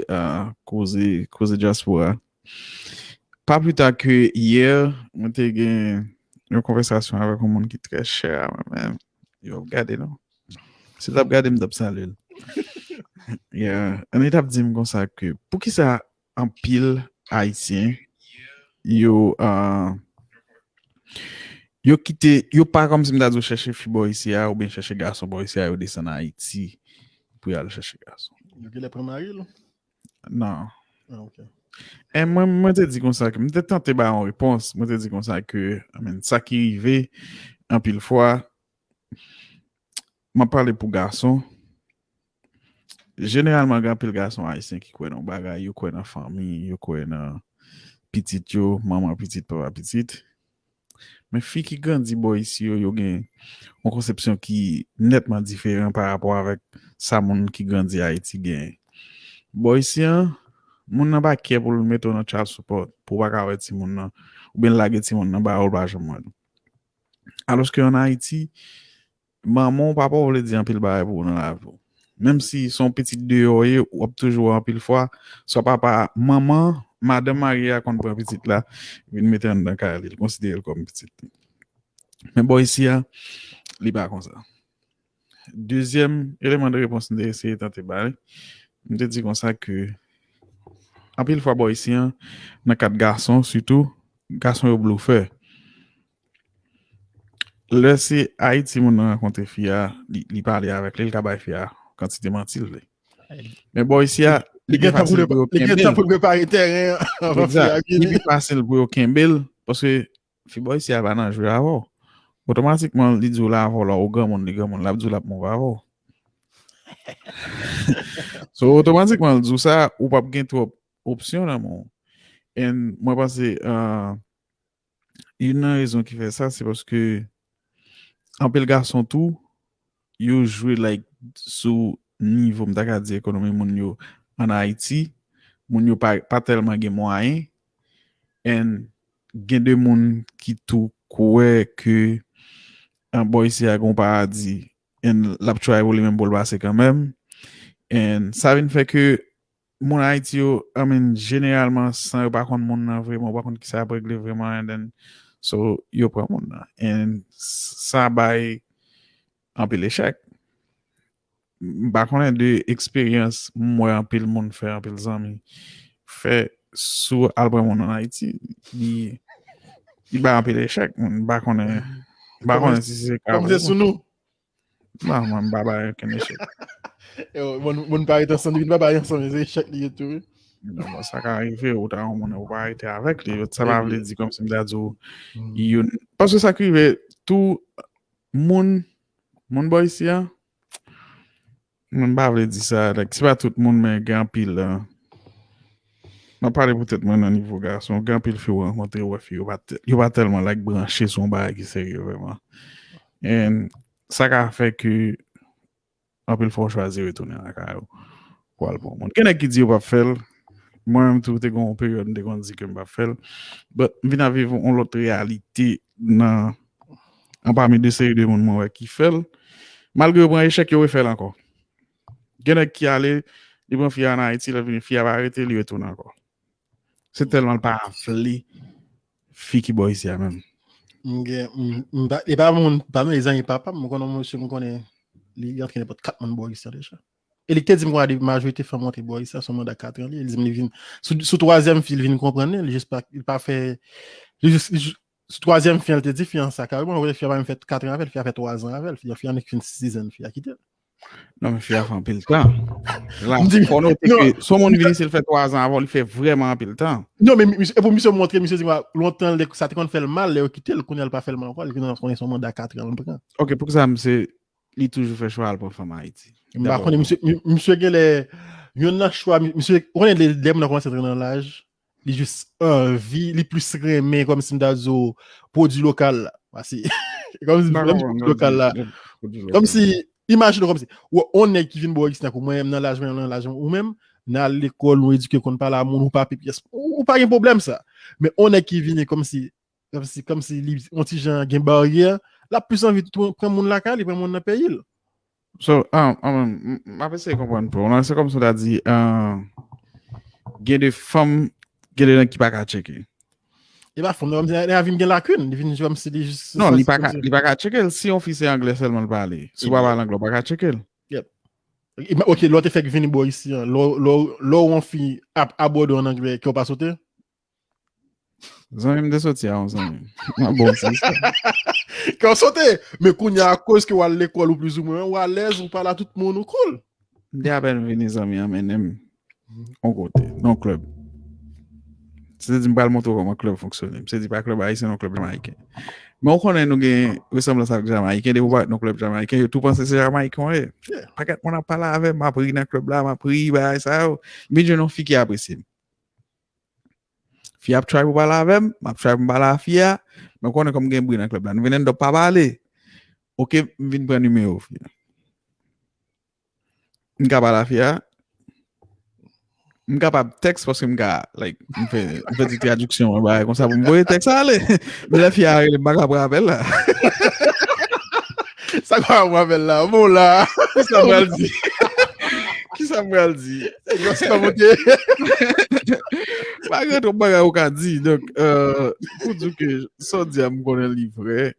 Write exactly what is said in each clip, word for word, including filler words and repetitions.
uh, koze, koze dyaspora. Pa pli ta ke yè, mwen te gen yon konvèsasyon avèk yon moun ki trè chè a mwen menm. Yo ap gade, non? Si l t ap gade, m t ap salye l. Yeah. Ann, li t ap di m konsa ke, poukisa anpil Ayisyen, yo, uh, yo kite, yo pa kòmsi m ta di w chèche fi bò isi a, oubyen chèche gason bò isi a, yo desann Ayiti pou y al chèche gason. Yo genlè pran mari l? Non. Ah, ok. E mwen, mwen te di konsa ke, mwen te tante ba yon repons, mwen te di konsa ke, I mean, sa ki rive, anpil fwa, m ap pale pou gason, jeneralman, gen anpil gason ayisyen ki kwè nan yon bagay, yo kwè nan fanmi, yo kwè nan pitit yo, manman pitit, papa pitit. Men fi ki grandi bò isi yo, yo gen yon konsepsyon ki nètman diferan pa rapò avèk sa moun ki grandi Ayiti genyen. Bò isi an, moun nan pa kè pou l mete w nan child support, pou w pa ka wè timoun nan, oubyen l lage timoun nan ba ou, l pa janm wè l. Alòske ann Ayiti, manman w, papa w vle di anpil bagay pou ou nan lavi w. Menm si se yon pitit deyò w ye, w ap toujou wè anpil fwa, swa papa, manman, madanm marye a konn pran pitit la, vin mete anndan kay li, l konsidere l kòm pitit li. Men bò isi a, li pa konsa. Dezyèm eleman de repons m te eseye tante bay, m te di konsa ke anpil fwa bò isi an, nan kad gason sitou, gason yo blofè. Lè se Ayiti moun nan rankontre fi a, li, li pale avèk li, li ka bay fi a kantite manti l vle. Men bò isi a, li pi fasil pou yo kenbe l. Li gen tan pou l prepare tèren an anvan fi a vini. Li pi fasil pou yo kenbe l, paske fi bò isi a pa nan jwe avè w. Otomatikman, li di w l avè w la, ou granmoun, li granmoun, l ap di w l ap move avè w. So, otomatikman, l di w sa, ou p ap gen twòp opsyon nan men w. And mwen panse, uh, youn nan rezon ki fè sa, se paske anpil gason tou, yo jwe, like, sou nivo, m ta ka di, ekonomi moun yo ann Ayiti, moun yo pa, pa tèlman gen mwayen, and gen de moun ki tou kwè ke, uh, bò isi a gen yon paradi, and l ap try pou li menm pou l pase kanmenm. And sa vin fè ke moun Ayiti yo, I mean, jeneralman, san yo pa konn moun nan vreman, yo pa konn kisa y ap regle vreman, and then, so, yo pran moun nan. And sa bay anpil echèk. M pa konnen de eksperyans m wè anpil moun fè, anpil zanmi fè sou al pran moun ann Ayiti. Li, li bay anpil echèk, m pa konnen, m pa konnen si se ka vre. Kòm se sou nou. Non, mwen, m pa bay okenn echèk. Yo, moun, moun pa ret ansanm, depi n pa bay ansanm, se echèk li ye tou, wi. Non, bon, sa ka rive, ou ta yon moun, ou pa rete avèk li. Sa pa vle di kòmsi m ta di w, youn. Paske sa k rive, tou, moun, moun bò isi a, mwen, m pa vle di sa, like, se pa tout moun, men gen anpil, uh, m ap pale poutèt mwen nan nivo gason, gen anpil fi ou rankontre, ou wè fi yo pa tè-, yo pa tèlman, like, branche sou yon bagay ki serye vrèman. And sa ka fè ke anpil fwa w chwazi retounen lakay ou pou al pran moun. Gen nèg ki di yo p ap fè l. Mwen menm tou, te gen yon peryòd m te konn di ke m p ap fè l. But m vin ap viv yon lòt reyalite nan, anpami de seri de moun mwen wè ki fè l. Malgre yo pran echèk, yo refè l ankò. Gen nèg ki ale, li pran fi a ann Ayiti, lè l vini, fi a pa rete, li retounen ankò. Se tèlman l pa vle fi ki bò isi a menm. M gen, m, m pa, e pa moun, pa nan zanmi papa m, mwen konnen yon mesye, mwen konnen li, li antre nenpòt kat moun bò isi a deja. E li te di m konsa, depi majorite fanm antre bò isi a, se yon manda katran li, li di m li vin, sou, sou twazyèm fi, li vin konprann li, li jis pa, li pa fè, li jis, li jis, sou twazyèm fi an, li te di fi an sa kareman, fi an pa menm fè katran avè l, fi an fè twazan avè l, fi an, fi an annik fin sizèn, fi a kite l. Non, men fi a fè anpil tan. La, fò note ke si yon moun vini, si l fè twazan avè w, li fè vrèman anpil tan. Non, men misye, e pou misye montre, misye di m, lontan, lè sa te konn fè l mal, lè yo kite l, kounye a l pa fè l mal ankò, li konnen se yon manda katran l pran. Ok, poukisa misye, li toujou fè chwa al pran fanm Ayiti? M pa konnen, misye, mi-, misye genlè, yonn nan chwa, mi-, misye, ou konnen lè, lè moun nan kòmanse antre nan laj, li jis anvi, li plis renmen, kòmsi m ta di w, pwodui lokal la. Pase, kòmsi m renmen pwodui lokal la. Kòmsi, imajine w kòmsi, w, yon nèg ki vin bò isi tankou mwen, m nan laj mwen, nan laj ou menm, n al lekòl, nou edike, konn pale a moun, ou pa pipyès, ou, ou pa gen pwoblèm sa. Men yon nèg ki vini kòmsi, kòmsi, kòmsi li, yon ti jan gen baryè, l ap plis anvi tou pran moun lakay li, pran moun nan peyi l. So, ah, ah, m, m ap eseye konprann pou ou. Non, se kòmsi w ta di, ah, Gen de fanm, gen de nèg ki pa ka tcheke. E pa fanm nan, nèg la vin gen lakin, li vin jwe kòmsi li jis. Non, li pa ka, li pa ka tcheke l. Si yon fi se anglè sèlman l pale, si w pa pale anglè, w pa ka tcheke l. Ok, lè w te fèk vini bò isi an, lè w yon fi ap abòde w an anglè, kè w pa sote? Zanmi m te soti a yon zanmi. Mwen bon se sa. Kè w sote, men kounye a akoz ke w al lekòl ou plizoumwen, ou alèz, ou pale a tout moun, ou cool. M te apèn vini zanmi an mennen m yon kote, nan klèb. Se te di m pral montre w kòman klèb fonksyone. M se di pa klèb ayisyen, non, klèb jamayiken. Men ou konnen nou gen resanblans avèk jamayiken, depi w pa nan klèb jamayiken, yo tou panse se jamayiken w ye. Pakèt moun ap pale avè m, m ap ri nan klèb la, m ap ri, bagay sa yo. M vin jwenn yon fi ki apresye m. Fi ap try pou pale avè m, m ap try pou m pale a fi a, men konnen kòm gen bri nan klèb la. Nou vin end up pa pale. Ok, m vin pran nimewo fi a. M ka pale a fi a. M kapab tèks paske m ka, like, m fè, m fè ti tradiksyon, bagay konsa pou m voye tèks ale. Men lè fi a rele m, m pa ka pran apèl la. Sa kwa w apèl la? Bon la. Kisa m pral di? Kisa m pral di? Egzòs pa monte. Pa gen twòp bagay ou ka di. Donk, euh, pou di ke sa w di a m konnen li vrè.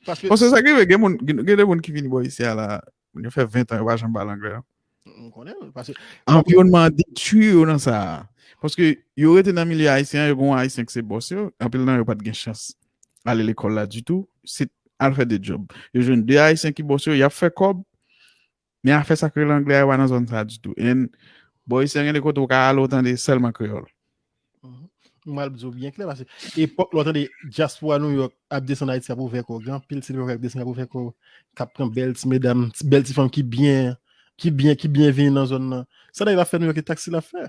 Paske sa ki rive, gen moun, gen de moun ki vini bò isi a la, yo fè ven tan yo pa janm pale anglè. M konnen l, paske anviwònman an detwi yo nan sa. Paske yo rete nan milye ayisyen an, yo gen yon ayisyen ki se bòs yo, anpil nan yo pa t gen chans ale lekòl la ditou, se al fè de djòb. Yo jwenn de ayisyen ki bòs yo, y ap fè kòb, men afè sa k rele anglè a, yo pa nan zòn sa ditou. And bò isi an gen de kote ou ka ale, ou tande sèlman kreyòl. M pral di w byen klè, paske epòk lè w tande dyaspora New York ap desann Ayiti ap ouvè kò, gen anpil ti nèg k ap desann ap ouvè kò, k ap pran bèl ti medam, bèl ti fanm ki byen, ki byen, ki byen vini nan zòn nan. Sa nèg la fè New York, e taksi l ap fè.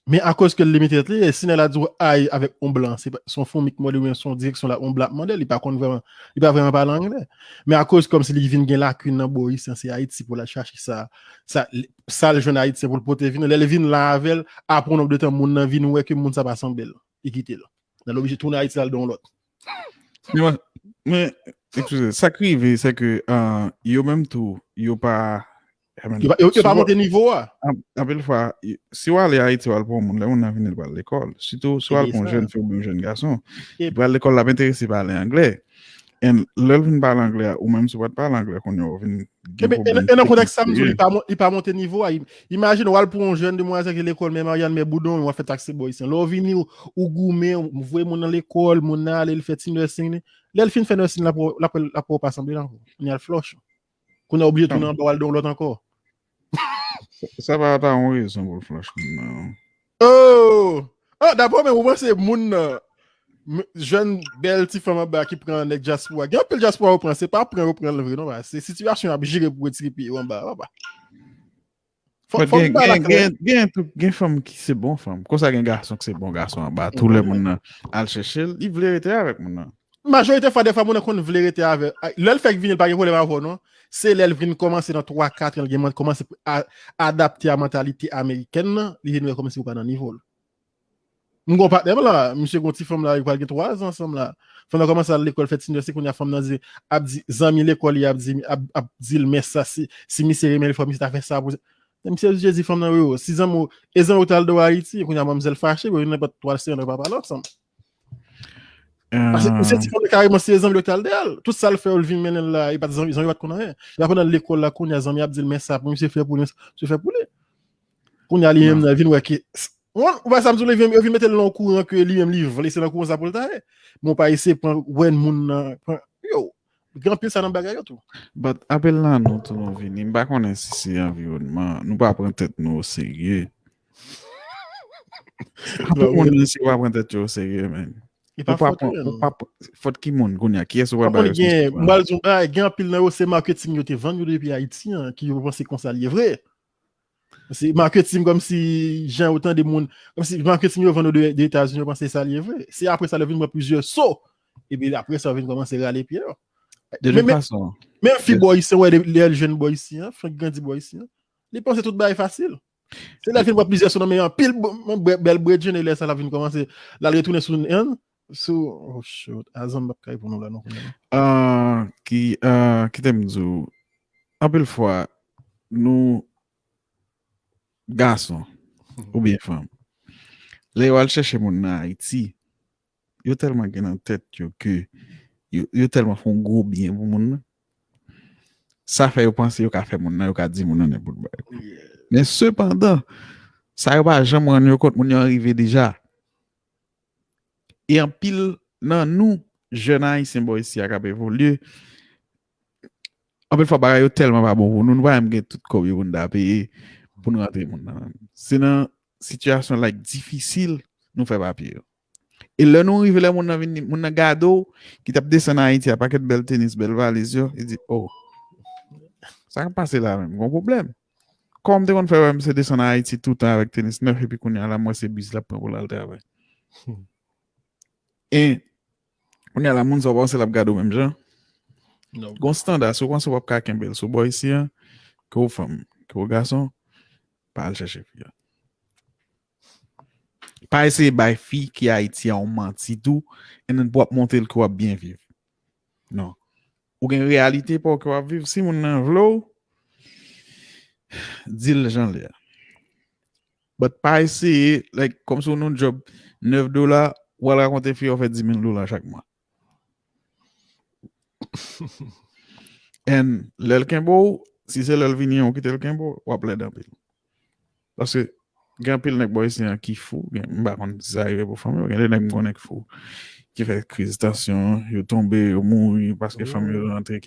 Men akoz ke l limite tèt li, e si nèg la di w ay avèk yon blan, se yon foumi k mòde oubyen se yon direksyon la yon blan ap mande, li pa konn vrèman, li pa vrèman pale anglè. Men akoz kòmsi li vin gen lakin nan bò isi an, se Ayiti pou l al chache sa, sa, sa l jwenn Ayiti pou l pote vini. Lè l vin la avè l, apre yon nonb de tan, moun nan vin wè ke moun sa pa sanble l, li kite l. Nan l oblije tounen Ayiti al de yon lòt. Men, men, eskize, sa k rive, se ke yo menm tou, yo pa Yo pa, yo, yo pa monte nivo a. Anpil fwa, si w ale Ayiti, w al pran yon moun, lè moun nan vini, l pral lekòl. Sitou, si w al pran yon jèn fi oubyen yon jèn gason, li pral lekòl, l ap enterese pale anglè. And lè l vin pale anglè a, ou menm si w pa t pale anglè, kounye a w vin gen pwoblèm. E nan kontèks sa, m di w, li pa, li pa monte nivo a. Imajine, w al pran yon jèn demwazèl ki lekòl, mè Maryàn, mè Boudon, w ap fè taksi bò isi an. Lè w vini, ou, ou goumen, ou voye moun nan lekòl, moun nan ale, li fè ti nursing li. Lè l fin fè nursing, l ap, l ap, l ap pa sanble l ankò. Li al flòch. Kounye a oblije tounen anba w al de yon lòt ankò. Sa pa ta yon rezon pou l flòch moun nan. Oh! Ah, dabò, men ou panse moun nan, jèn bèl ti fanm anba ki pran nèg dyaspora. Gen anpil dyaspora yo pran, se pa pran yo pran l vre, non, se sitiyasyon y ap jere pou retire pye yo anba, papa. Gen fanm ki se bon fanm. Konsa gen gason ki se bon gason anba. Tou lè moun nan al chèche l, li vle rete avèk moun nan. Majorite fwa, defwa, moun nan konn vle rete avè. Lè l fèk vini, l pa gen pwoblèm avè w, non. Se lè l vin kòmanse nan twa, kat an, l gen kòmanse adapte a mantalite amerikèn nan, li vin wè kòmsi ou pa nan nivo l. M gon patnè m la, misye gon ti fanm la, li pral gen twa zan ansanm la. Fanm nan kòmanse al lekòl, fè ti nèse, kounye a fanm nan di, ap di, zanmi lekòl li ap di, ap, ap di l, men sa, si, si misye renmen l fò, misye ta fè sa pou. Misye jezi fanm nan, wi, wi, si zanmi w, e zanmi w t al dò Ayiti, kounye a manmzèl fache, wi, nenpòt twa semenn, yo pa pale ansanm. Paske misye ti fanm nan kareman, se zanmi l yo t al dèyè l. Tout sa l fè yo, l vin mennen l la, e pa t zanmi, zanmi pa t konn anyen. L aprann nan lekòl la, kounye a zanmi ap di l, men sa pou misye fè pou li, misye fè pou li. Kounye a li menm nan vin wè ke, ou wè sa m di w, yo vin mete l nan yon kouran ke li menm li vle, se nan kouran sa pou l ta ye. Men w pa eseye pran, wè moun nan, pran, yo, gen anpil sa nan bagay yo tou. But apèl nan nou tou nou vini, m pa konnen si se anviwònman, nou pa pran tèt nou oserye. Anpil moun menm si yo pa pran tèt yo oserye, men. Ou pa pran, ou pa pran, fòt ki moun kounye a, kiyès ou pral bay responsab? M pral di w, gen anpil nan yo, se marketing yo te vann yo depi Ayiti an, ki yo panse konsa l ye vre. Se marketing kòmsi jan yo tande moun, kòmsi marketing yo vann yo de, de Etazini, yo panse sa l ye vre. Se apre sa, yo vin pran plizyè so, epi apre sa, yo vin kòmanse rale pye yo. De tout fason. Menm fi bò isi an, wè, lè l jèn bò isi an, fanm ki grandi bò isi an, li panse tout bagay fasil. Se lè l fin pran plizyè so nan men anpil bèl bredjenn, e lè sa l ap vin kòmanse, l al retounen sou, sou, oh shoot, Azan m p ap ka reponn ou la non kounye a. Ah, ki, ah, kite m di w, anpil fwa, nou, gason, oubyen fanm. Lè yo al chèche moun nan Ayiti, yo tèlman gen nan tèt yo ke yo, yo tèlman fè yon gwo byen pou moun nan. Sa fè yo panse yo ka fè moun nan, yo ka di moun nan nenpòt bagay. Men sepandan, sa yo pa janm rann yo kont, moun yo rive deja. E anpil nan nou, jèn ayisyen bò isi a k ap evolye, anpil fwa bagay yo tèlman pa bon pou nou, nou pa menm gen tout kòb yo pou nou ta peye pou nou rantre moun nan menm. Se nan sitiyasyon like difisil nou fè papye yo. E lè nou rive, lè moun nan vin, moun nan gade w, ki t ap desann Ayiti a pakèt bèl tenis, bèl valiz yo, li di, oh, sa k ap pase la menm, gon pwoblèm. Kòman m te konn fè wè misye desann Ayiti toutan avèk tenis nèf, epi kounye a la, m wè se bis l ap pran pou l al travay. E kounye a la, moun sa w panse l ap gade w menm jan? Gon standa, si w panse w ap ka kenbe l sou bò isi a, ke w fanm, ke w gason, pa al chèche fi a. Pa eseye bay fi ki Ayiti a yon manti tou, and then pou w ap montre l ke w ap byen viv. Non. Ou gen reyalite pa w ke w ap viv. Si moun nan vle w, di l jan l ye a. But pa eseye, like, kòmsi w nan yon djòb nèf dola, w al rakonte fi a w fè dis mil dola chak mwa. And lè l kenbe w, si se lè l vini an, ou kite l kenbe w, w ap lèd anpil. Paske gen anpil nèg bò isi an ki fou, gen, m pa konn si sa rive pou fanm yo, gen de nèg m konnen ki fou, ki fè kriz tansyon, yo tonbe, yo mouri paske fanm yo rantre,